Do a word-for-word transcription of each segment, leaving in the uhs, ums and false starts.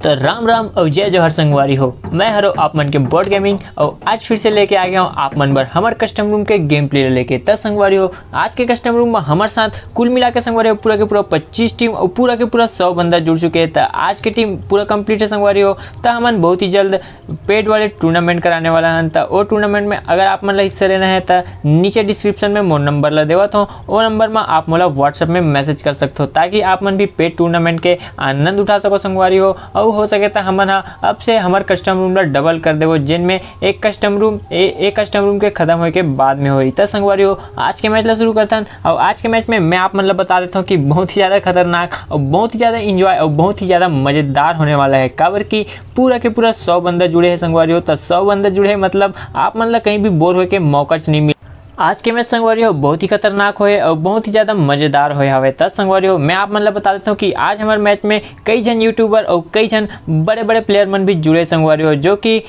राम राम अउ जय जोहार संगवारी हो, मैं हरो आप मन के बोर्ड गेमिंग अउ आज फिर से लेके आ गया हूँ आप मन बर हमर कस्टम रूम के गेम प्ले लेके। त संगवारी हो, आज के कस्टम रूम में हमर साथ कुल मिला के संगवारी हो पूरा के पूरा पच्चीस टीम अउ पूरा के पूरा सौ बंदा जुड़ चुके हैं। त आज के टीम पूरा कंप्लीट है संगवारी हो। त हमन बहुत ही जल्द पेड वाले टूर्नामेंट कराने वाला हन। त ओ टूर्नामेंट में अगर आप मन ला हिस्सा लेना है त नीचे डिस्क्रिप्शन में मोर नंबर ला देवत हो, ओ नंबर में आप मोला WhatsApp में मैसेज कर सकते हो, ताकि आप मन भी पेड टूर्नामेंट के आनंद उठा सको संगवारी हो। अउ हो सके त हमन हा अब से हमर कस्टम रूम ला डबल कर देवो, जेन में एक कस्टम रूम ए, एक कस्टम रूम के खत्म होए के बाद में होई। त संगवारी हो, आज के मैच ला शुरू करथन। अउ आज के मैच में मैं आप मन ला बता देता हूँ कि बहुत ही ज्यादा खतरनाक अउ बहुत ही ज्यादा एंजॉय अउ बहुत ही ज्यादा मजेदार होने वाला है, काबर कि पूरा के पूरा सौ बंदा जुड़े हैं संगवारी हो। त सौ बंदा जुड़े हैं, मतलब आप मन ला कहीं भी बोर होए के मौका च नहीं मिले। आज के मैच संगवारी हो बहुत ही खतरनाक होए अउ बहुत ही ज्यादा मजेदार होए हवे। त संगवारी हो, मैं आप मन ला बता देता हूँ कि आज हमारे मैच में कई झन यूट्यूबर अउ कई झन बड़े बड़े प्लेयर मन भी जुड़े संगवारी हो, जो कि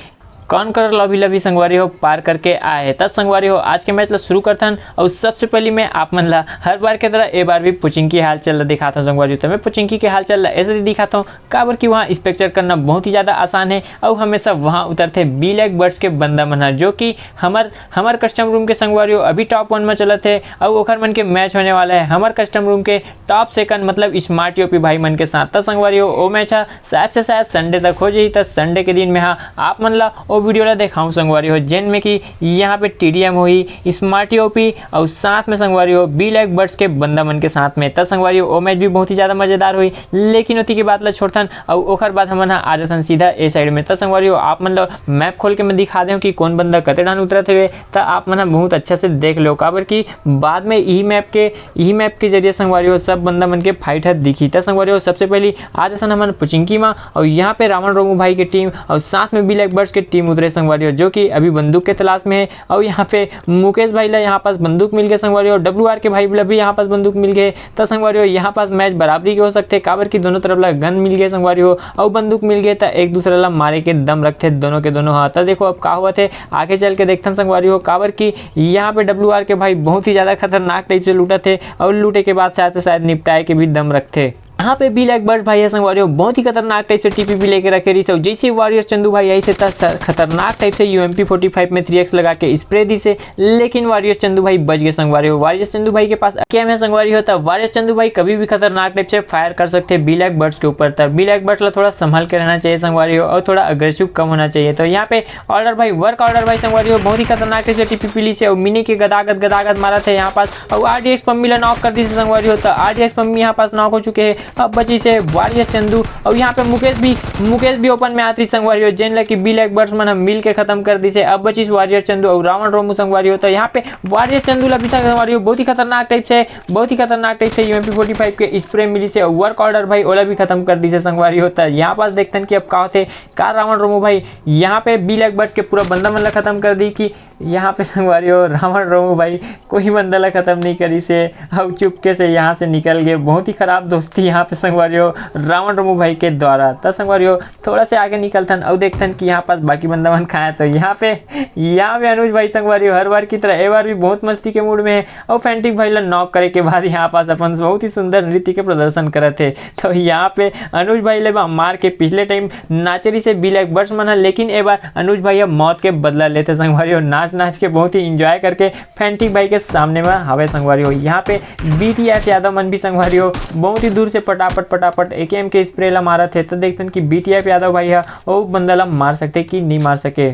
कौन कर लॉबी लॉबी संगवारी हो पार करके आए हैं। त संगवारी हो, आज के मैच ला शुरू करथन अउ सबसे पहली मैं आप मन ला हर बार के तरह ए बार भी पुचिंकी हाल चाल ला दिखाता हूँ संगवारी हो। तो मैं पुचिंकी के हाल चाल ला ऐसे दिखाता हूँ, काबर कि वहाँ स्पेक्चर करना बहुत ही ज्यादा आसान है अउ हमेशा वहाँ उतरथे ब्लैक बर्ड्स के बंदा मन ह, जो कि हमर हमर कस्टम रूम के संगवारी हो अभी टॉप वन में चलत है अउ ओखर मन के मैच होने वाला है हमर कस्टम रूम के टॉप सेकंड मतलब स्मार्ट यूपी भाई मन के साथ। त संगवारी हो, ओ मैच ह शायद से शायद संडे तक हो जाही। त संडे के दिन में हा आप मन ला ओ वीडियो ला देखाऊं संगवारी हो, जेन में कि यहाँ पे टीडीएम होही, स्मार्ट यूपी अउ साथ में संगवारी हो ब्लैक बर्ड्स के बंदा मन के साथ में। त संगवारी हो, ओ मैच भी बहुत ही ज्यादा मजेदार होही। लेकिन ओती के बात ला छोड़थन अउ ओखर बाद हमन हा आ जाथन सीधा ए साइड में। त संगवारी हो, आप मन ला मैप खोल के मैं दिखा देहूँ कि कौन बंदा कते डाहन उतरत हवे। त आप मन हा बहुत अच्छा से देख लो, काबर कि बाद में इही मैप के इही मैप के जरिए संगवारी हो सब बंदा मन के फाइट ह दिखी। त संगवारी हो, सबसे पहली आ जाथन हमन पुचिंकी मा अउ यहाँ पे रावण रोमू भाई के टीम अउ साथ में ब्लैक बर्ड्स के टीम उतरे संगवारी हो, जो कि अभी बंदूक के तलाश में है। अउ यहाँ पे मुकेश भाई ला यहाँ पास बंदूक मिल गए संगवारी हो, डब्ल्यू आर के भाई ला भी यहाँ पास बंदूक मिल गए। त संगवारी हो, यहाँ पास मैच बराबरी के हो सकथे, काबर कि दोनों तरफ ला गन मिल गए संगवारी हो, अउ बंदूक मिल गए त एक दूसरा ला मारे के दम रखथे दोनों के दोनों हाथ। त देखो अब का होवत हे, आगे चल के देखथन संगवारी हो, काबर कि यहाँ पे डब्ल्यू आर के भाई बहुत ही ज्यादा खतरनाक टाइप से लूटत हे अउ लूटे के बाद शायद से शायद निपटाए के भी दम रखथे। यहाँ पे ब्लैक बर्ड्स भाई है संगवारी हो, बहुत ही खतरनाक टाइप से टीपीपी लेके रखे रही। जैसे वॉरियर चंदू भाई आई से त खतरनाक टाइप से यूएमपी फोर्टी फाइव में थ्री एक्स लगा के स्प्रे दी से, लेकिन वॉरियर चंदू भाई बच गए संगवारी हो। वॉरियर चंदू भाई के पास केएम है संगवारी हो, त वॉरियर चंदू भाई कभी भी खतरनाक टाइप से फायर कर सकते हैं ब्लैक बर्ड्स के ऊपर। त ब्लैक बर्ड्स ला थोड़ा संभल के रहना चाहिए संगवारी हो, अउ थोड़ा अग्रेसिव कम होना चाहिए। तो यहाँ पे ऑर्डर भाई, वर्क ऑर्डर भाई संगवारी हो, बहुत ही खतरनाक टाइप से टीपीपी ली से, अउ मिनी के गदागद गदागद मारत हे यहाँ पास, अउ आरडीएक्स पम्मी ला नॉक कर दी से संगवारी हो। त आरडीएक्स पम्मी यहाँ पास नॉक हो चुके हैं। अब बची से वॉरियर चंदू, अउ यहाँ पे मुकेश भी, मुकेश भी ओपन में आत रही संगवारी हो, जेन ला कि ब्लैक बर्ड्स मन ह मिल के खत्म कर दी से। अब बची से वॉरियर चंदू अउ रावण रोमू संगवारी हो। त यहाँ पे वॉरियर चंदू ला भी संगवारी हो, बहुत ही खतरनाक टाइप से, बहुत ही खतरनाक टाइप से यूएमपी फोर्टी फाइव के स्प्रे मिली से, वर्क ऑर्डर भाई ओला भी खत्म कर दी से संगवारी हो। त यहाँ पास देखथन कि अब का होथे, का रावण रोमू भाई यहाँ पे ब्लैक बर्ड्स के पूरा बंदा मन ला खत्म कर दी कि यहाँ पे संगवारी हो, रावण रोमू भाई कोई बंदा ला खत्म नहीं करी से, अउ चुपके से यहाँ से निकल गए। बहुत ही खराब दोस्ती यहाँ पे संगवारी हो, रावण रोमू भाई के द्वारा। त संगवारी हो, थोड़ा से आगे निकलथन अउ देखथन कि यहाँ पास बाकी बंदा मन कहाँ है। तो यहाँ पे, यहाँ पे अनुज भाई संगवारी हो, हर बार की तरह ए बार भी बहुत मस्ती के मूड में है, अउ फैंटिक भाई ला नॉक करे के बाद यहाँ पास अपन बहुत ही सुंदर नृत्य के प्रदर्शन करत हे। तो यहाँ पे अनुज भाई ले बा मार के पिछले टाइम नाचरी से ब्लैक बर्ड्स मन ह, लेकिन ए बार अनुज भाई अब मौत के बदला लेथे संगवारी हो, नाच नाच के बहुत ही एंजॉय करके फैंटिक भाई के सामने में हवे संगवारी हो। यहाँ पे बीटीएफ यादव मन भी संगवारी हो बहुत ही दूर से पटापट पटापट एकेएम के स्प्रे ला मारत हे। तो देखथन कि बीटीएफ यादव भाई ह ओ बंदा ला मार सकथे कि नहीं मार सके।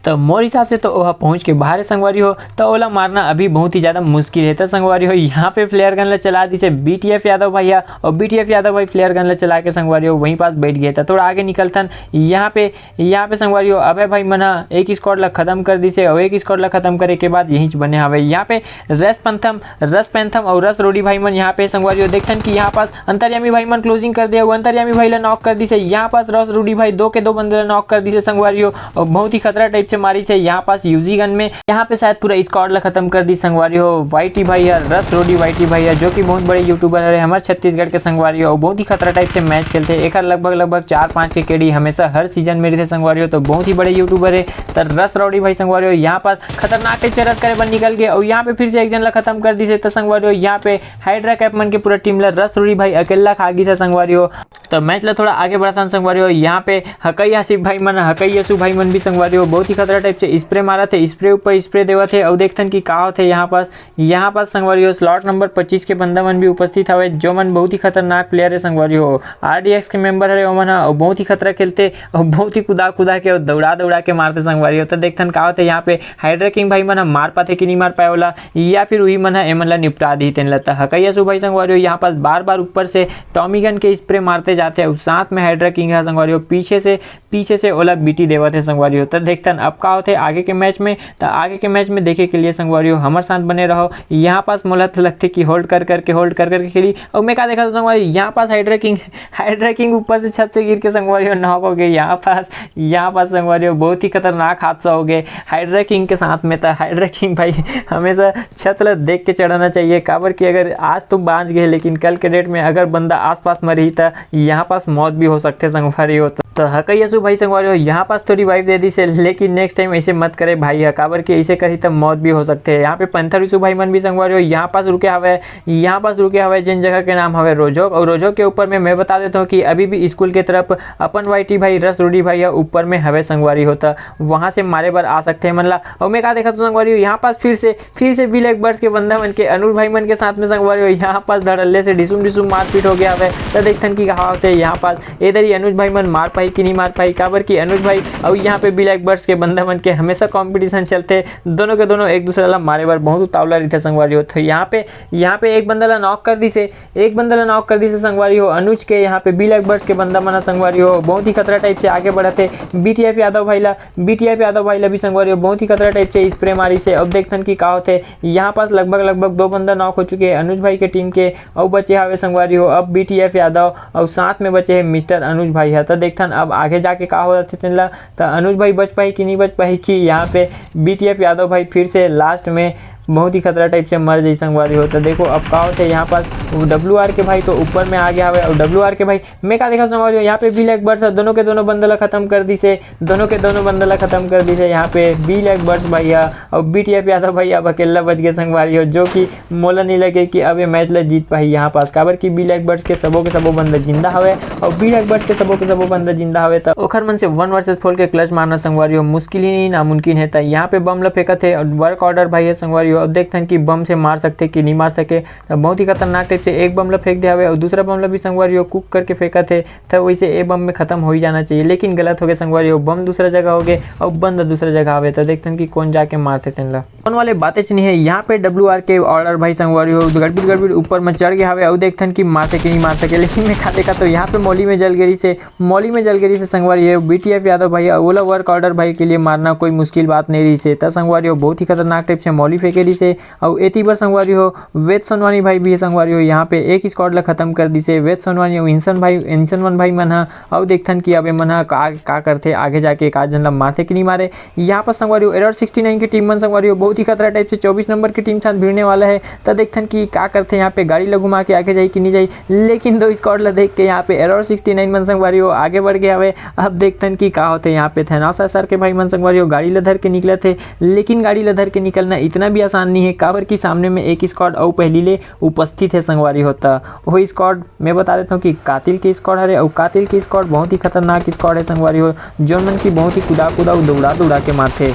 तो मोर हिसाब से तो ओहा पहुंच के बाहर है संगवारी हो, तो ओला मारना अभी बहुत ही ज्यादा मुश्किल है। तो संगवारी हो, यहाँ पे फ्लेयर गन ला चला दिसे बीटीएफ यादव भैया, और बीटीएफ यादव भाई फ्लेयर गन ला चला के संगवारी हो वहीं पास बैठ गए। तो थोड़ा आगे निकलथन, यहाँ पे, यहाँ पे संगवारी हो अभय भाई मन ह एक स्क्वाड ला खत्म कर दिसे और एक स्क्वाड ला खत्म करे के बाद यहीं च बने हवे। यहाँ पे रस पंथम, रस पैंथम और रस रोडी भाई मन यहाँ पे संगवारी हो। देखथन कि यहाँ पास अंतर्यामी भाई मन क्लोजिंग कर दे, वो अंतर्यामी भाई ला नॉक कर दिसे। यहाँ पास रस रोडी भाई दो के दो बंदे ला नॉक कर दिसे संगवारी हो, और बहुत ही खतरा टाइप से मारिस हे यहाँ पास यूजी गन में। यहाँ पे शायद पूरा स्क्वाड ला खत्म कर दिस संगवारी हो वाईटी भाई ह, रस रोडी वाईटी भाई ह, जो कि बहुत बड़े यूट्यूबर हरे हमर छत्तीसगढ़ के संगवारी हो, बहुत ही खतरा टाइप से मैच खेलथे। एकर लगभग लगभग चार पाँच के केडी हमेशा हर सीजन में रहिथे संगवारी हो, तो बहुत ही बड़े यूट्यूबर हे। त रस रोडी भाई संगवारी हो यहाँ पास खतरनाक टाइप से रस करे बर निकल गे, अउ यहाँ पे फिर से एक जन ला खत्म कर दिस हे। त संगवारी हो यहाँ पे हाइड्रा कैप मन के पूरा टीम ला रस रोडी भाई अकेला खा गिस हे संगवारी हो। तो मैच ला थोड़ा आगे बढ़ाथन संगवारी हो। यहाँ पे हकई आसिफ भाई मन, हकई यसु भाई मन भी संगवारी हो बहुत ही खतरा टाइप से स्प्रे मारत हे, स्प्रे ऊपर स्प्रे देवत हे। अउ देखथन कि का होथे यहाँ पास। यहाँ पास संगवारी हो स्लॉट नंबर पच्चीस के बंदा मन भी उपस्थित हवे, जो मन बहुत ही खतरनाक प्लेयर हे संगवारी हो। आरडीएक्स के मेंबर हरे ओमन ह, अउ बहुत ही खतरा खेलथे, अउ बहुत ही कुदा कुदा के, अउ दौड़ा दौड़ा के मारथे संगवारी हो। तो देखथन का होथे यहाँ पे हाइड्रा किंग भाई मन ह मार पाथे कि नहीं मार पाए ओला, या फिर उही मन ह एमन ला निपटा दिही तेन ला। त हकई यसु भाई संगवारी हो यहाँ पास बार बार ऊपर से टॉमी गन के स्प्रे मारते जाथे, अउ साथ में हाइड्रा किंग ह संगवारी हो पीछे से पीछे से ओला बीटी देवत हे संगवारी हो। त देखथन अब का होथे आगे के मैच में। त आगे के मैच में देखे के लिए संगवारी हो हमर साथ बने रहो। यहाँ पास मोला त लगथे कि होल्ड कर करके, होल्ड कर करके खेली। अउ मैं का देखा था संगवारी, यहाँ पास हाइड्रा किंग, हाइड्रा किंग ऊपर से छत से गिर के संगवारी हो नॉक हो गए। यहाँ पास, यहाँ पास संगवारी हो बहुत ही खतरनाक हादसा हो गए हाइड्रा किंग के साथ में। त हाइड्रा किंग भाई हमेशा छत ला देख के चढ़ना चाहिए, काबर कि अगर आज तुम बांच गए लेकिन कल के डेट में अगर बंदा आसपास में रही त यहाँ पास मौत भी हो सकथे संगवारी हो। त हकई यसु भाई संगवारी हो यहाँ पास तो रिवाइव दे दिस हे, लेकिन नेक्स्ट टाइम ऐसे मत करे भाई ह, काबर कि ऐसे करही त मौत भी हो सकथे। यहाँ पे पैंथर यसु भाई मन भी संगवारी हो यहाँ पास रुके हवे, यहाँ पास रुके हवे जेन जगह के नाम हवे रोजोक। अउ रोजोक के ऊपर में मैं बता देता हूँ कि अभी भी स्कूल के तरफ अपन वाईटी भाई रस रूडी भाई ह ऊपर में हवे संगवारी हो, त वहाँ से मारे बर आ सकथे मन ला। अउ मैं का देखा तो संगवारी हो यहाँ पास फिर से फिर से ब्लैक बर्ड्स के बंदा मन के अनुज भाई मन के साथ में संगवारी हो यहाँ पास धड़ल्ले से डिसुम डिसुम मारपीट हो गया हवे। त देखथन कि कहा होथे यहाँ पास इधर ही अनुज भाई मन मार पाही कि नहीं मार पाही, काबर कि अनुज भाई अउ यहाँ पे ब्लैक बर्ड्स के बंदा मन के हमेशा कॉम्पिटिशन चलथे। दोनों के दोनों एक दूसरे ला मारे बर बहुत उतावला रहिथे संगवारी हो। तो यहाँ पे यहाँ पे एक बंदा ला नॉक कर दिस हे, एक बंदा ला नॉक कर दिस हे संगवारी हो अनुज के। यहाँ पे ब्लैक बर्ड्स के बंदा मन ह संगवारी हो बहुत ही खतरा टाइप से आगे बढ़त हे। बीटीएफ यादव भाई ला, बीटीएफ यादव भाई ला भी संगवारी हो बहुत ही खतरा टाइप से स्प्रे मारिस हे। अब देखथन कि का होथे। यहाँ पास लगभग लगभग दो बंदा नॉक हो चुके हैं अनुज भाई के टीम के, अउ बचे हवे संगवारी हो अब बीटीएफ यादव अउ साथ में बचे हे मिस्टर अनुज भाई ह। त देखथन अब आगे जाके का हो जाथे तेन ला। त अनुज भाई बच पाही कि नहीं बच पाही कि यहाँ पे बीटीएफ यादव भाई फिर से लास्ट में बहुत ही खतरा टाइप से मर जाही संगवारी हो। त देखो अब का होथे यहाँ पास। डब्ल्यू आर के भाई तो ऊपर में आ गया हवे, अउ डब्ल्यू आर के भाई मैं का देखा संगवारी हो यहाँ पे ब्लैक बर्ड्स ह दोनों के दोनों बंदा ला खत्म कर दिस हे, दोनों के दोनों बंदा ला खत्म कर दिस हे। यहाँ पे ब्लैक बर्ड्स भाई ह अउ बीटीएफ यादव भाई अब अकेला बच गए संगवारी हो, जो कि मोला नहीं लगे कि अब ये मैच ला जीत पाही यहाँ पास, काबर कि ब्लैक बर्ड्स के सबो के सबो बंदा जिंदा हवे अउ ब्लैक बर्ड्स के सबो के सबो बंदा जिंदा हवे। त ओखर मन से वन वर्सेस फोर के क्लच मारना संगवारी हो मुश्किल ही नहीं, नामुमकिन है। त यहाँ पे बम ला फेंकत हे वर्क ऑर्डर भाई ह संगवारी हो। अब देखथन कि बम से मार सकथे कि नहीं मार सके। त बहुत ही खतरनाक टाइप से एक बम ला फेंक दे हवे अउ दूसरा बम ला भी संगवारी हो कुक करके फेंकत हे। त वैसे ए बम में खत्म हो ही जाना चाहिए, लेकिन गलत हो गए संगवारी हो, बम दूसरा जगह हो गए अउ बंदा दूसरा जगह हवे। त देखथन कि कौन जाके मारथे तेन ला। कौन वाले बातें च नहीं है। यहाँ पे डब्ल्यू आर के ऑर्डर भाई संगवारी हो गड़बड़ गड़बड़ ऊपर में चढ़ गया हवे अउ देखथन कि मारथे कि नहीं मार सके, लेकिन मैं का देखा तो यहाँ पे मौली में जल गई से, मौली में जल गई से संगवारी हो। बीटीएफ यादव भाई ओला वर्क ऑर्डर भाई के लिए मारना कोई मुश्किल बात नहीं रही से। त संगवारी हो बहुत ही खतरनाक टाइप से मौली फेंके रही से। अउ एती बर संगवारी हो वेद सोनवानी भाई भी है संगवारी हो, यहाँ पे एक स्क्वाड ला खत्म कर दिसे वेद सोनवानी अउ इंसन भाई, इंसन वन भाई मन ह। अउ देखथन कि अब ए मन ह का, का करथे आगे जाके, एक आध झन ला मारथे कि नहीं मारे। यहाँ पर संगवारी हो एरर सिक्सटी नाइन की टीम मन संगवारी हो बहुत ही खतरा टाइप से चौबीस नंबर की टीम साथ भिड़ने वाला है। त देखथन कि का करथे, यहाँ पे गाड़ी ला घुमा के आगे जाई कि नहीं जाई, लेकिन दो स्क्वाड ला देख के यहाँ पे एरर सिक्सटी नाइन मन संगवारी हो आगे बढ़ गए हवे। अब देखथन कि का होथे यहाँ पे थैनोस सर के भाई मन संगवारी हो गाड़ी ला धर के निकलत हे, लेकिन गाड़ी ला धर के निकलना इतना भी आसान नहीं है, काबर कि सामने में एक स्क्वाड अउ पहली ले उपस्थित है संगवारी हो। त वही स्क्वाड मैं बता देता हूँ कि कातिल के स्क्वाड हरे, अउ कातिल के स्क्वाड बहुत ही खतरनाक स्क्वाड है संगवारी हो, जोन मन की बहुत ही कुदा कुदा अउ दौड़ा दौड़ा के मारथे।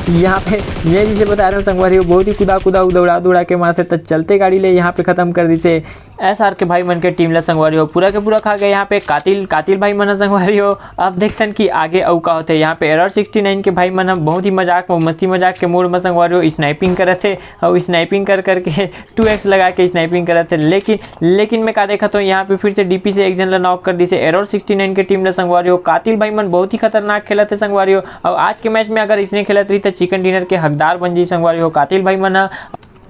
यहाँ पे मैं जिसे बता रहा हूँ संगवारी हो, बहुत ही कुदा कुदा अउ दौड़ा दौड़ा के मारथे। त चलते गाड़ी ले यहाँ पे खत्म कर दिसे एसआर के भाई मन के टीम ला संगवारी हो, पूरा के पूरा खा गए यहाँ पे कातिल, कातिल भाई मन ह संगवारी हो। अब देखथन कि आगे अउ का होथे। यहाँ पे एरर सिक्सटी नाइन के भाई मन ह बहुत ही मजाक में, मस्ती मजाक के मूड में संगवारी हो स्नाइपिंग करत हे, अउ स्नाइपिंग कर करके टू एक्स लगा के स्नाइपिंग करत हे। लेकिन, लेकिन मैं का देखत हूँ यहाँ पे फिर से डीपी से एक जन ला नॉक कर दिसे एरर सिक्सटी नाइन के टीम ला संगवारी हो। कातिल भाई मन बहुत ही खतरनाक खेलत हे संगवारी हो, अउ आज के मैच में अगर इसने खेलत रही त चिकन डिनर के हकदार बन जाई संगवारी हो कातिल भाई मन ह।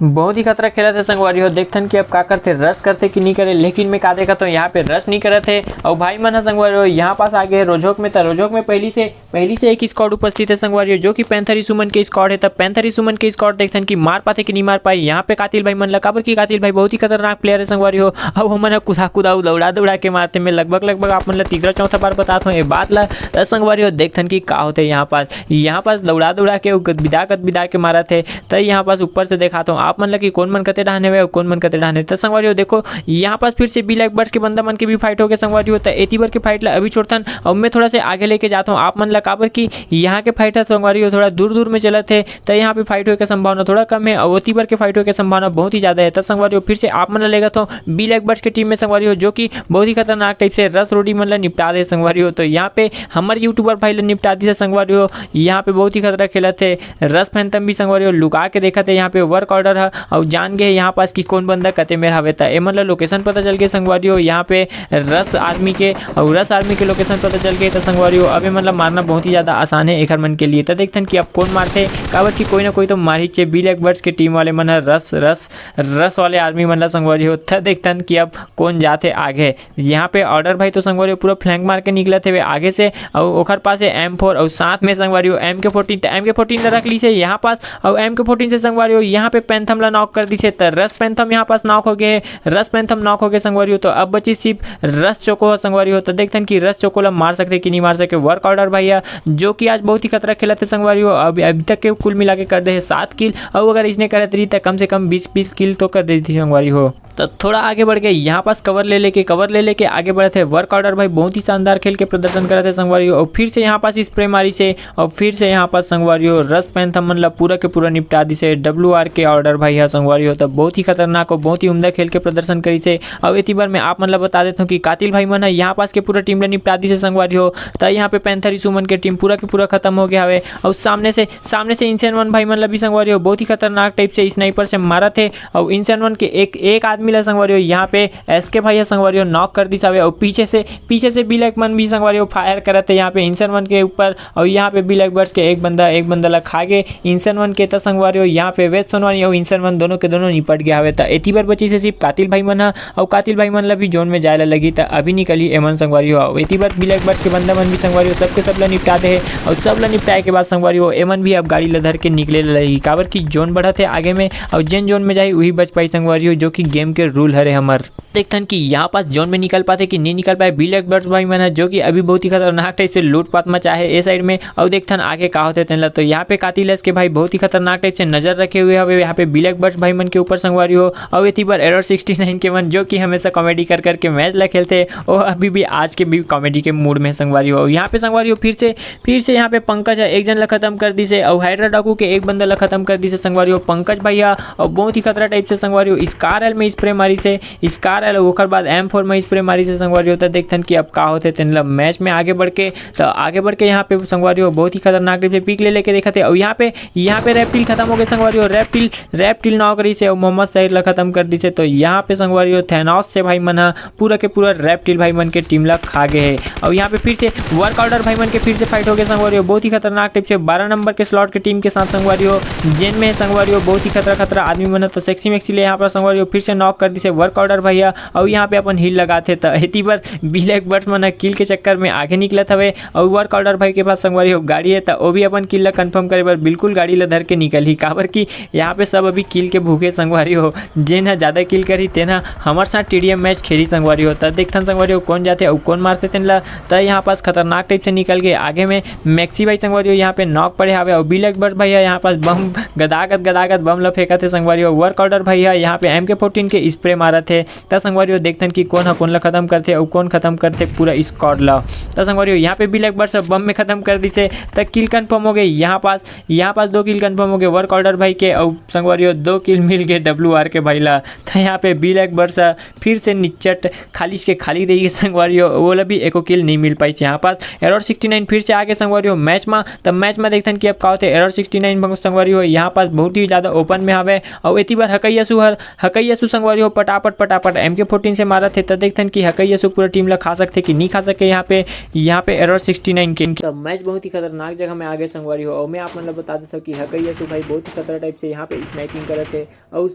बहुत ही खतरा खेलत हे संगवारी हो, देखथन कि अब का करथे, रश करथे कि नहीं करे, लेकिन मैं का देखत हूँ यहाँ पे रश नहीं करत हे। अउ भाई मन ह संगवारी हो यहाँ पास आगे है रोजोक में, त रोजोक में पहली से पहली से एक स्क्वाड उपस्थित है संगवारी हो, जो कि पैंथर ईशू मन के स्क्वाड है। तब पैंथर ईशू मन के स्क्वाड देखथन कि मार पाथे कि नहीं मार पाए यहाँ पे कातिल भाई मन ला, काबर कि कातिल भाई बहुत ही खतरनाक प्लेयर है संगवारी हो। अउ हमन ह कुदा कुदा अउ दौड़ा दौड़ा के मारथे। मैं लगभग लगभग आप मन ला तीसरा चौथा बार बतात हूँ ये बात ला। त संगवारी हो देखथन कि का होथे यहाँ पास। यहाँ पास दौड़ा दौड़ा के अउ गदबिदा गदबिदा के मारत हे। त यहाँ पास ऊपर से देखात हूँ आप मन ला कि कोन मन कते डहान हवे अउ कोन मन कते डहान हे। त संगवारी हो देखो, यहाँ पास फिर से ब्लैक बर्ड्स के बंदा मन के भी फाइट हो गए संगवारी हो। त एती बर के फाइट ला अभी छोड़थन अउ मैं थोड़ा से आगे लेके जात हूँ आप मन ला, काबर कि यहाँ के फाइट ह संगवारी हो थोड़ा दूर दूर में चलत हे। त यहाँ पे फाइट होए के संभावना थोड़ा कम है अउ ओती बर के फाइट होए के संभावना बहुत ही ज्यादा है। त संगवारी हो फिर से आप मन ला लेगत हूँ ब्लैक बर्ड्स के टीम में संगवारी हो, जो कि बहुत ही खतरनाक टाइप से रस रोडी मन ला निपटा दे संगवारी हो। तो यहाँ पे हमर यूट्यूबर भाई ला निपटा दिस हे संगवारी हो। यहाँ पे बहुत ही खतरा खेलत हे रस फैंथम भी संगवारी हो, लुका के देखत हे यहाँ पे वर्क ऑर्डर ह, अउ जान गए यहाँ पास कि कोन बंदा कते मेर हवे। त एमन ला लोकेशन पता चल गए संगवारी हो, यहाँ पे रस आर्मी के, अउ रस आर्मी के लोकेशन पता चल गए। त संगवारी हो अब एमन ला मारना बहुत ही ज्यादा आसान है एखर मन के लिए। त देखथन कि अब कोन मारथे, काबर कि कोई ना कोई तो मार ही चे। ब्लैक बर्ड्स के टीम वाले मन ह रस रस रस वाले आर्मी मन ला संगवारी हो। त देखथन कि अब कोन जाथे आगे। यहाँ पे ऑर्डर भाई तो संगवारी हो पूरा फ्लैंक मार के निकलत हवे आगे से, अउ ओखर पास है एम फोर, अउ साथ में संगवारी हो एम के फोर्टीन। त एम के फोर्टीन ला रख लीस हे यहाँ पास, अउ एम के फोर्टीन से संगवारी हो यहाँ पे पैंथम ला नॉक कर दिस हे। त रस पैंथम यहाँ पास नॉक हो गए, रस पैंथम नॉक हो गए संगवारी हो। तो अब बची सिर्फ रस चोको ह संगवारी हो। त देखथन कि रस चोको ला मार सकथे कि नहीं मार सके वर्क ऑर्डर भाई ह, जो कि आज बहुत ही खतरा खेलत हे संगवारी हो। अब अभी तक के कुल मिला के कर दे हे सात किल, अउ अगर इसने करत रही त कम से कम बीस बीस किल तो कर देती संगवारी हो। त थोड़ा आगे बढ़ के यहाँ पास कवर ले लेके, कवर ले लेके आगे बढ़त हे वर्क ऑर्डर भाई, बहुत ही शानदार खेल के प्रदर्शन करत हे संगवारी हो। अउ फिर से यहाँ पास स्प्रे मारिस हे, अउ फिर से यहाँ पास संगवारी हो रस पैंथम मन ला पूरा के पूरा निपटा दिस हे डब्ल्यू आर के ऑर्डर भाई ह संगवारी हो। त बहुत ही खतरनाक अउ बहुत ही उम्दा खेल के प्रदर्शन करिस हे। अउ एती बर मैं आप मन ला बता देत हूँ कि कातिल भाई मन ह यहाँ पास के पूरा टीम ला निपटा दिस हे संगवारी हो। त यहाँ पे पैंथर ईशू मन के टीम पूरा के पूरा खत्म हो गया हवे। अउ सामने से, सामने से इंसेन वन भाई मन ला भी संगवारी हो बहुत ही खतरनाक टाइप से स्नाइपर से मारत हे। अउ इंसेन वन के एक, एक आदमी ला संगवारी हो यहाँ पे एस के भाई ह संगवारी हो नॉक कर दिस हवे। अउ पीछे से, पीछे से ब्लैक मन भी संगवारी हो फायर करत हे यहाँ पे इंसेन वन के ऊपर। अउ यहाँ पे ब्लैक बर्ड्स के एक बंदा, एक बंदा ला खा गे इंसेन वन के। त संगवारी हो यहाँ पे वेद सोनवानी अउ इंसेन वन दोनों के दोनों निपट गया हवे। त एती बर बचिस हे सिर्फ कातिल भाई मन ह, अउ कातिल भाई मन ला भी जोन में जाए ला लगी। त अभी निकली एमन संगवारी हो। अउ एती बर ब्लैक बर्ड्स के बंदा मन भी संगवारी हो सबके सब ला निपटा दे हे। अउ सब ला निपटाए के बाद संगवारी हो एमन भी अब गाड़ी ला धर के निकले ला लगी, काबर कि जोन बढ़त हे आगे में, अउ जेन जोन में जाही उही बच पाई संगवारी हो, जो कि गेम के रूल हरे हमर। देखथन कि यहाँ पास जोन में निकल पाथे कि नहीं निकल पाए ब्लैक बर्ड्स भाई मन ह, जो कि अभी बहुत ही खतरनाक टाइप से लूटपाट मचाए हे ए साइड में। अउ देखथन आगे का होथे तेन ला। तो यहाँ पे कातिल एस के भाई बहुत ही खतरनाक टाइप से नजर रखे हुए हवे यहाँ पे ब्लैक बर्ड्स भाई मन के ऊपर संगवारी हो। अउ एती बर एरर सिक्सटी नाइन के मन, जो कि हमेशा कॉमेडी कर करके मैच ला खेलथे, वो अभी भी आज के भी कॉमेडी के मूड में संगवारी हो। यहाँ पे संगवारी हो फिर से, फिर से यहाँ पे पंकज ह एक जन ला खत्म कर दिस हे, अउ हाइड्रा डाकू के एक बंदा ला खत्म कर दिस हे संगवारी हो पंकज भाई ह। अउ बहुत ही खतरा टाइप से संगवारी हो स्कार एल में स्प्रे मारिस हे, स्कार एल, ओकर बाद एम फोर में स्प्रे मारिस हे संगवारी हो। त देखथन कि अब का होथे तेन ला मैच में आगे बढ़ के। त आगे बढ़ के यहाँ पे संगवारी हो बहुत ही खतरनाक टाइप से पिक ले लेके देखत हे। अउ यहाँ पे, यहाँ पे रैप्टिल खत्म हो गए संगवारी हो, रैप्टिल, रैप्टिल नॉक रहिस हे अउ मोहम्मद सईद ला खत्म कर दिस हे। तो यहाँ पे संगवारी हो थैनोस से भाई मन ह पूरा के पूरा रैप्टिल भाई मन के टीम ला खा गए हे। अउ यहाँ पे फिर से वर्क ऑर्डर भाई मन के फिर से फाइट हो गए संगवारी हो, बहुत ही खतरनाक टाइप से बारह नंबर के स्लॉट के टीम के साथ संगवारी हो, जेन में संगवारी हो बहुत ही खतरा खतरा आदमी मन ह। तो सेक्सी मैक्सी ले यहाँ पर संगवारी हो फिर से नॉक कर दिस हे वर्क ऑर्डर भाई ह। अउ यहाँ पे अपन हील लगाथे, त एती बर ब्लैक बर्ड्स मन ह किल के चक्कर में आगे निकलत हवे। अउ वर्क ऑर्डर भाई के पास संगवारी हो गाड़ी हे, त वो भी अपन किल ला कन्फर्म करे बर बिल्कुल गाड़ी ला धर के निकलही, काबर कि यहाँ पे सब अभी किल के भूखे संगवारी हो। जेन ह ज्यादा किल करही तेन ह हमर साथ टीडीएम मैच खेली संगवारी हो। त देखथन संगवारी हो कोन जाथे अउ कोन मारथे तेन ला। त यहाँ पास खतरनाक टाइप से निकल गए आगे में मैक्सी भाई संगवारी हो, यहाँ पे नॉक पड़े हावे अउ ब्लैक बर्ड्स भाई ह यहाँ पास बम गदागद गदागद बम ला फेंकत हे संगवारी हो। वर्क ऑर्डर भाई ह यहाँ पे एम के फोर्टीन के स्प्रे मारत हे। त संगवारी हो देखथन कि कोन ह कोन ला खत्म करथे अउ कोन खत्म करथे पूरा स्क्वाड ला। त संगवारी हो यहाँ पे ब्लैक बर्ड्स ह बम में खत्म कर दिस हे। त किल कन्फर्म हो गए यहाँ पास, यहाँ पास दो किल कन्फर्म हो गए वर्क ऑर्डर भाई के अउ संगवारी हो दो किल मिल गए डब्ल्यू आर के भाई ला। त यहाँ पे ब्लैक बर्ड्स ह फिर से निच्चट खालिस के खाली रही संगवारी हो, वो ला भी एको किल नहीं मिल पाइस। यहाँ पास एरर सिक्सटी नाइन फिर से आगे संगवारी हो मैच में। त मैच में देखथन कि अब का होथे एरर सिक्सटी नाइन संगवारी हो, यहाँ पास बहुत ही ज्यादा ओपन में हवे अउ एती बर हकैया सुहर, हकैया सु संगवारी संगवारी हो, पटापट पटापट एम के फोर्टीन से मारत हे। त देखथन कि हकई असु पूरा टीम ला खा सकथे कि नहीं खा सके। यहाँ पे यहाँ पे एरर सिक्सटी नाइन के। त मैच बहुत ही खतरनाक जगह में आगे संगवारी हो, और मैं आप मन ला बता देता हूँ कि हकई असु भाई बहुत ही खतरा टाइप से यहाँ पे स्नाइपिंग करत हे और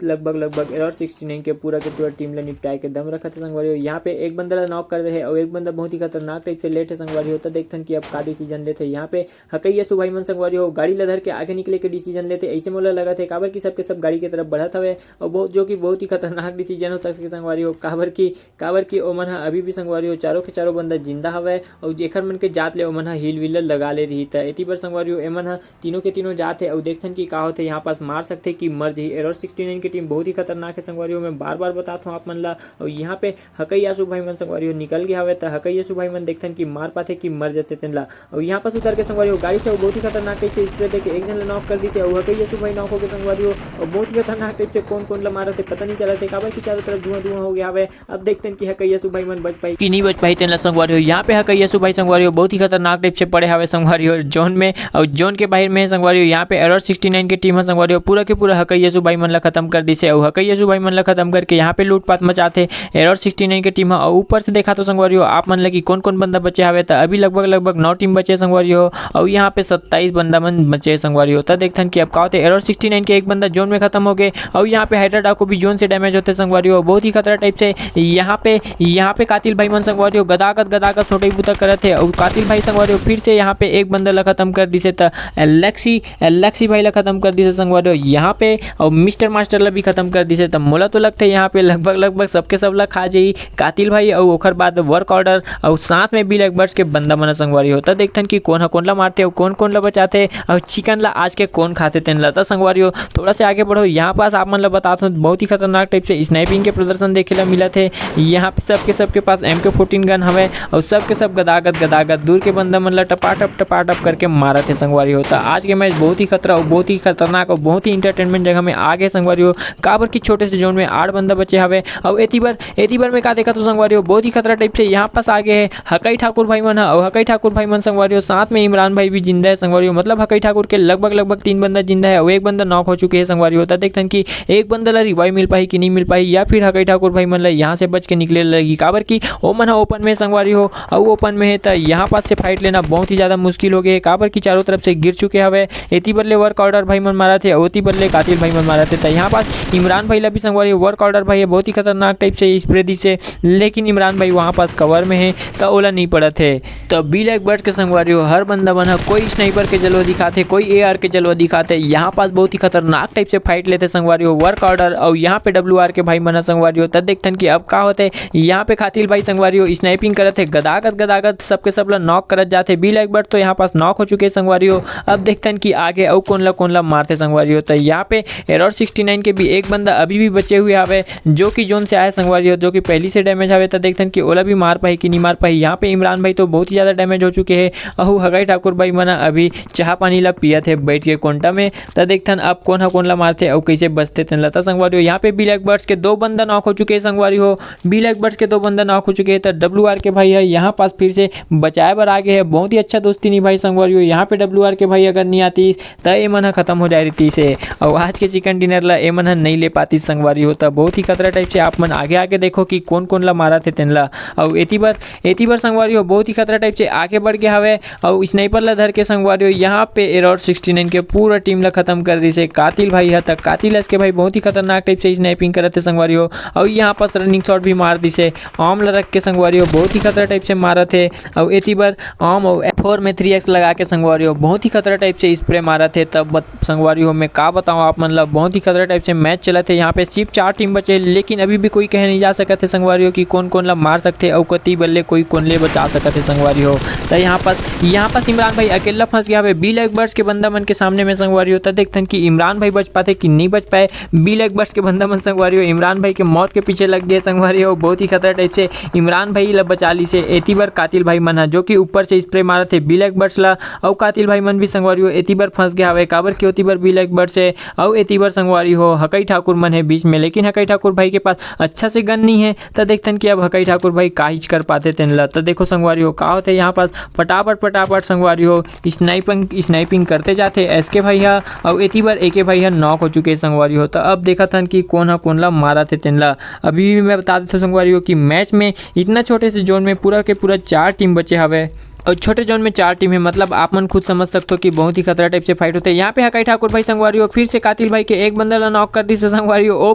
लगभग लगभग एरर सिक्सटी नाइन के पूरा के पूरा टीम ला निपटाए के दम रखत हे संगवारी हो। यहाँ पे एक बंदा ला नॉक कर दे हे और एक बंदा बहुत ही खतरनाक टाइप से लेट हे संगवारी हो। त देखथन कि अब का डिसीजन लेथे। यहाँ पे हकई असु भाई मन संगवारी हो गाड़ी ला धर के आगे निकले के डिसीजन लेथे, ऐसे मोला लगत हे, काबर कि सबके सब गाड़ी के तरफ बढ़त हवे और बहुत, जो कि बहुत ही खतरनाक डिसीजन हो सकथे संगवारी हो, काबर कि काबर कि ओमन ह अभी भी संगवारी हो चारों के चारों बंदा जिंदा हवय और एखर मन के जात ले ओमन ह हील वील लगा ले रही। त एती बर संगवारी हो एमन ह तीनों के तीनों जात हे और देखथन कि का होथे, यहाँ पास मार सकथे कि मर जही। एरर सिक्सटी नाइन के टीम बहुत ही खतरनाक है संगवारी हो, मैं बार बार बतात हूँ आप मन ला। और यहाँ पे हकई आसू भाई मन संगवारी हो निकल गया हवे, त हकई आसू भाई मन देखथन कि मार पाथे कि मर जथे तेन ला। और यहाँ पास उतर के संगवारी हो गाड़ी से वो बहुत ही खतरनाक टाइप से स्प्रे देके एक जन ला नॉक कर दिसे और हकई आसू भाई नॉक होके संगवारी हो और बहुत ही खतरनाक टाइप से कौन कौन ला मारत हे पता नहीं चलत हे, काबर कि चारों तरफ धुआं धुआं हो गया हवे। अब देखथन कि हकई आसू भाई मन बच पाही कि नहीं बच पाही तेन ला संगवारी हो। यहाँ पे हकई आसू भाई संगवारी हो बहुत ही खतरनाक टाइप से पड़े हवे संगवारी हो जोन में, और जोन के बाहर में संगवारी हो यहाँ पे एरर सिक्सटी नाइन के टीम ह संगवारी हो पूरा के पूरा हकई आसू भाई मन ला खत्म कर दिसे और हकई आसू भाई मन ला खत्म करके यहाँ पे लूटपाट मचाथे एरर सिक्सटी नाइन के टीम ह। और ऊपर से देखा तो संगवारी हो आप मन ला कि कौन कौन बंदा बचे हवे, त अभी लगभग लगभग नौ टीम बचे संगवारी हो और यहाँ पे सत्ताईस बंदा मन बचे संगवारी हो। त देखथन कि अब का होथे, एरर सिक्सटी नाइन के एक बंदा जोन में खत्म हो गए और यहाँ पे हाइड्रा डाकू भी जोन से डैमेज होथे संगवारी हो बहुत ही खतरा टाइप से। यहाँ पे यहाँ पे कातिल भाई मन संगवारी हो गदागद गदागद सोटई बुता करत हे और कातिल भाई संगवारी हो फिर से यहाँ पे एक बंदा ला खत्म कर दिसे। त एलेक्सी एलेक्सी भाई ला खत्म कर दिसे संगवारी हो यहाँ पे, और मिस्टर मास्टर ला भी खत्म कर दिसे। त मोला तो लगथे यहाँ पे लगभग लगभग सबके सब ला खा जाही कातिल भाई और ओखर बाद वर्क ऑर्डर और साथ में बिल एक्बर्ट्स के बंदा मन संगवारी हो। त देखथन कि कौन ह कौन ला मारथे और कौन कौन ला बचाथे और चिकन ला आज के कौन खाथे तेन ला। त संगवारी हो थोड़ा से आगे बढ़ो, यहाँ पास आप मन ला बतात हूँ बहुत ही खतरनाक टाइप से स्नाइपिंग के प्रदर्शन देखे ला मिलत हे। यहाँ पे सबके सबके पास एम के फोर्टीन गन हवे और सबके सब गदागद गदागद दूर के बंदा मन ला टपाटप टपाटप करके मारत हे संगवारी हो। त आज के मैच बहुत ही खतरा और बहुत ही खतरनाक और बहुत ही इंटरटेनमेंट जगह में आगे संगवारी हो, काबर कि छोटे से जोन में आठ बंदा बचे हवे। और एती बर एती बर में का देखा तो संगवारी हो बहुत ही खतरा टाइप से यहाँ पास आगे है हकई ठाकुर भाई मन ह, और हकई ठाकुर भाई मन संगवारी हो साथ में इमरान भाई भी जिंदा है संगवारी हो, मतलब हकई ठाकुर के लगभग लगभग तीन बंदा जिंदा है और एक बंदा नॉक हो चुके हैं संगवारी हो। त देखथन कि एक बंदा ला रिवाइव मिल पाही कि नहीं मिल पाही या फिर हकई ठाकुर भाई मन ला यहाँ से बच के निकले लगही, काबर कि ओमन ह ओपन में संगवारी हो और ओपन में है त यहाँ पास से फाइट लेना बहुत ही ज्यादा मुश्किल हो गए, काबर कि चारों तरफ से गिर चुके हवे। एती बर ले वर्क ऑर्डर भाई मन मारत हे, ओती बर ले कातिल भाई मन मारत हे। त यहाँ पास इमरान भाई ला भी संगवारी हो वर्क ऑर्डर भाई ह बहुत ही खतरनाक टाइप से स्प्रे दिसे, लेकिन इमरान भाई वहाँ पास कवर में है त ओला नहीं पड़त हे। त बिल एक्बर्ट्स के संगवारी हो हर बंदा मन ह कोई स्नाइपर के जलवा दिखाथे, कोई एआर के जलवा दिखाथे। यहाँ पास बहुत ही खतरनाक टाइप से फाइट लेथे संगवारी हो वर्क ऑर्डर और यहाँ पे डब्ल्यूआर के भाई मन ह संगवारी हो। त देखथन कि अब का होथे। यहाँ पे कातिल भाई संगवारी हो स्नाइपिंग करत हे, गदागद गदागद सबके सब ला नॉक करत जाथे। बिल एक्बर्ट्स तो यहाँ पास नॉक हो चुके संगवारी हो। अब देखथन कि आगे अउ कौन ला कौन ला मारथे संगवारी हो। त यहाँ पे एरर सिक्सटी नाइन के भी एक बंदा अभी भी बचे हुए हवे, जो कि जोन से आए संगवारी हो, जो कि पहली से डैमेज हवे। त देखथन कि ओला भी मार पाही कि नहीं मार पाही। यहाँ पे इमरान भाई तो बहुत ही ज्यादा डैमेज हो चुके हैं। अहू हगाई ठाकुर भाई मना अभी चाह पानी ला पियत हे बैठ के कोंटा में। त देखथन अब कौन ह कौन ला मारथे अउ कैसे बचथे तेन ला। त संगवारी हो यहाँ पे बिल एक्बर्ट्स के दो बंदा नॉक हो चुके हैं संगवारी हो। बिल एक्बर्ट्स के दो बंदा नॉक हो चुके हैं। त डब्ल्यूआर के भाई है यहाँ पास फिर से बचाए बर आगे है। बहुत ही अच्छा दोस्ती निभाई संगवारी हो। यहाँ पे डब्ल्यूआर के भाई अगर नहीं आतीस त ए मन ह खत्म हो जाए रहीतिस हे। अउ आज के चिकन डिनर ला ए मन ह नहीं ले पातीस संगवारी हो। त बहुत ही खतरा टाइप से आप मन आगे आगे देखो कि कौन कौन ला मारत हे तेन ला। अउ एती बर एती बर संगवारी हो बहुत ही खतरा टाइप से आगे बढ़ गया हवे। अउ स्नाइपर ला धर के संगवारी हो यहाँ पे एरर सिक्सटी नाइन के पूरा टीम ला खत्म कर दिस हे कातिल भाई ह। त कातिल एस के भाई बहुत ही खतरनाक टाइप से स्नाइपिंग करत हे संगवारी हो। अउ यहाँ पास रनिंग शॉट भी मार दिस हे। आम ला रख के संगवारी हो बहुत ही खतरा टाइप से मारत हे। अउ एती बर आम अउ फोर में थ्री एक्स लगा के संगवारी हो बहुत ही खतरा टाइप से स्प्रे मारत हे। तब बत-, संगवारी हो मैं का बताऊँ आप मन ला, बहुत ही खतरा टाइप से मैच चलत हे। यहाँ पे सिर्फ चार टीम बचे, लेकिन अभी भी कोई कहे नहीं जा सकत हे संगवारी हो कि कौन कौन ला मार सकथे अउ कती बल्ले कोई कोन ले बचा सकत हे संगवारी हो। त यहाँ पास यहाँ पास इमरान भाई अकेला फंस गया हवे बिल एक्बर्ट्स के बंदा मन के सामने में संगवारी हो। त देखथन कि इमरान भाई बच पाथे कि नहीं बच पाए। बिल एक्बर्ट्स के बंदा मन संगवारी हो इमरान भाई के मौत के पीछे लग गए संगवारी हो। बहुत ही खतरा टाइप से इमरान भाई ला बचा ली से एती बर कातिल भाई मन ह, जो कि ऊपर से स्प्रे मारत हे बिल एक्बर्ट्स ला। अउ कातिल भाई मन भी संगवारी हो एती बर फंस गया हवे, काबर कि ओती बर बिल एक्बर्ट्स हे अउ एती बर संगवारी हो हकई ठाकुर मन हे बीच में। लेकिन हकई ठाकुर भाई के पास अच्छा से गन नहीं है। त देखथन कि अब हकई ठाकुर भाई का हिच कर पाथे तेन ला। त देखो संगवारी हो का होथे यहाँ पास फटाफट फटाफट संगवारी हो स्नाइपिंग स्नाइपिंग करते जाथे एस के भाई ह। अउ एती बर ए के भाई ह नॉक हो चुके हे संगवारी हो। त अब देखत हन कि कोन ह कोन मारत हे तेन ला। अभी भी मैं बता देथव संगवारी हो कि मैच में इतना छोटे से जोन में पूरा के पूरा चार टीम बचे हवे। और छोटे जोन में चार टीम है, मतलब आप मन खुद समझ सकते हो कि बहुत ही खतरा टाइप से फाइट होते हैं। यहाँ पे हकाई ठाकुर भाई संगवारी हो फिर से कातिल भाई के एक बंदा ला नॉक कर दिस हे संगवारी हो, वो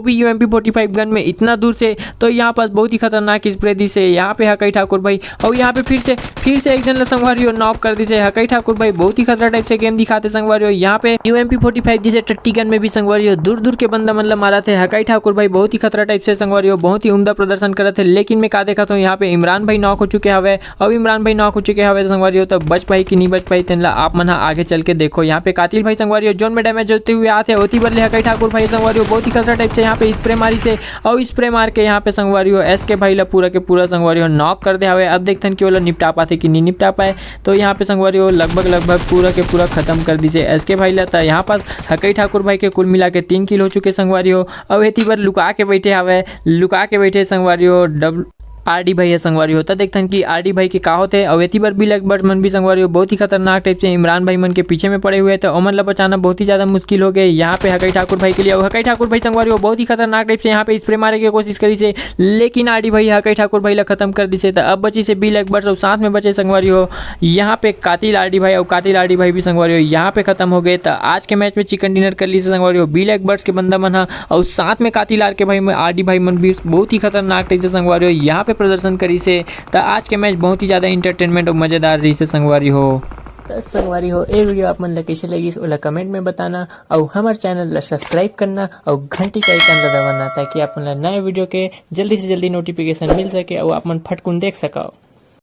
भी यूएमपी फोर्टी फाइव गन में इतना दूर से। तो यहाँ पास बहुत ही खतरनाक स्प्रे दिस हे यहाँ पे हकाई ठाकुर भाई। और यहाँ पे फिर से फिर से एक जन ला संगवारी हो नॉक कर दिस हे हकाई ठाकुर भाई। बहुत ही खतरा टाइप से गेम दिखाते संगवारी हो। यहाँ पे यूएमपी फोर्टी फाइव जैसे टट्टी गन में भी संगवारी हो दूर दूर के बंदा मन ला मारत हे हकाई ठाकुर भाई। बहुत ही खतरा टाइप से संगवारी हो, बहुत ही उम्दा प्रदर्शन करत हे। लेकिन मैं का देखत हूँ, यहाँ पे इमरान भाई नॉक हो चुके हवे। अब इमरान भाई नॉक हो चुके हवे संगवारी हो, तो बच पाई कि नहीं बच पाई, तेन ला आप मन ह आगे चल के देखो। यहाँ पे कातिल भाई संगवारी हो जोन में डैमेज होते हुए आते होती बदले हकाई ठाकुर भाई संगवारी हो, बहुत ही खतरा टाइप से यहाँ पे स्प्रे मारिस हे। और स्प्रे मार के यहाँ पे संगवारी हो एसके भाई ला पूरा के पूरा संगवारी हो नॉक कर दे हवे। अब देखथन कि ओला निपटा पाथे कि नहीं निपटा पाए। तो यहाँ पे संगवारी हो लगभग लगभग पूरा के पूरा खत्म कर दिस हे एसके भाई ला। त यहाँ पास हकाई ठाकुर भाई के कुल मिला के तीन किल हो चुके संगवारी हो। अब एती बर लुका के बैठे हवे, लुका के बैठे संगवारी हो डब्ल आरडी भाई हे संगवारी हो। त देखथन कि आरडी भाई के का होथे। अउ एती बर ब्लैक बर्ड्स मन भी संगवारी हो बहुत ही खतरनाक टाइप से इमरान भाई मन के पीछे में पड़े हुए हे, त ओमन ला बचाना बहुत ही ज्यादा मुश्किल हो गए यहाँ पे हकाई ठाकुर भाई के लिए। अउ हकाई ठाकुर भाई संगवारी हो बहुत ही खतरनाक टाइप से यहाँ पे स्प्रे मारे के कोशिश करिस हे, लेकिन आरडी भाई हकाई ठाकुर भाई ला खत्म कर दिस हे। त अब बचिस हे ब्लैक बर्ड्स अउ साथ में बचे संगवारी हो यहाँ पे कातिल आरडी भाई अउ कातिल आरडी भाई भी संगवारी हो यहाँ पे खत्म हो गए। त आज के मैच में चिकन डिनर कर लिस हे संगवारी हो ब्लैक बर्ड्स के बंदा मन ह, अउ साथ में कातिल आरके भाई, आरडी भाई मन भी बहुत ही खतरनाक टाइप से संगवारी हो यहाँ पे प्रदर्शन करिस हे। त आज के मैच बहुत ही ज्यादा एंटरटेनमेंट अउ मजेदार रहिस हे संगवारी हो। त संगवारी हो, ए वीडियो आप मन ला कइसे लगिस, ओला कमेंट में बताना, अउ हमर चैनल ला सब्सक्राइब करना, अउ घंटी का आइकन ला दबाना, ताकि आप मन ला नए वीडियो के जल्दी से जल्दी नोटिफिकेशन मिल सके, अउ आप मन फटकुन देख सकव।